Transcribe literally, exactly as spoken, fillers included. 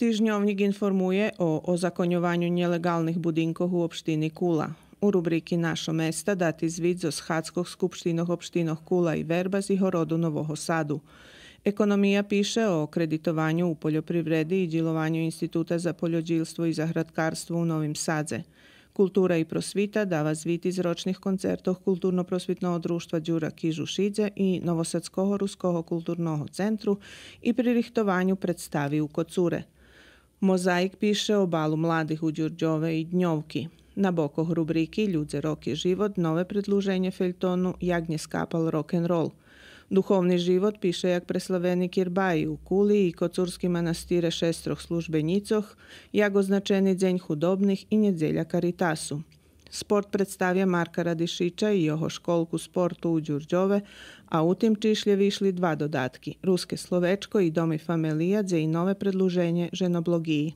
Тижньовнїк информує о озаконьованю нєлеґалних будинкох у општини Кула. У рубрики Нашо места дати звит зоз схадзкох скупштинох општинох Кула и Вербас и Городу Нового Саду. Економия пише о кредитованю у польопривреди и дїлованю Института за польодїлство и заградкарство у Новим Садзе. Култура и просвита дава звити з рочних концертох Културно-просвитного дружтва Дюра Киж у Шидзе и Новосадского руского културного центру и при рихтованю представи у Коцуре. Мозаїк пише о балу младих у Дюрдьове и Дньовки. На бокох рубрики Людзе, роки, живот нове предлуженє фельтону Як нє скапал рокенрол. Духовни живот пише як преславени кирбаї у Кули и коцурски манастире Шестрох службенїцох, як означени Дзень худобних и нєдзеля Каритасу. Спорт представя Марка Радишича и його школку спорту у Дюрдьове, а у тим чишлє вишли два додатки: Руске словечко и Дом и фамелия, дзе и нове предлуженє Женоблоґиї.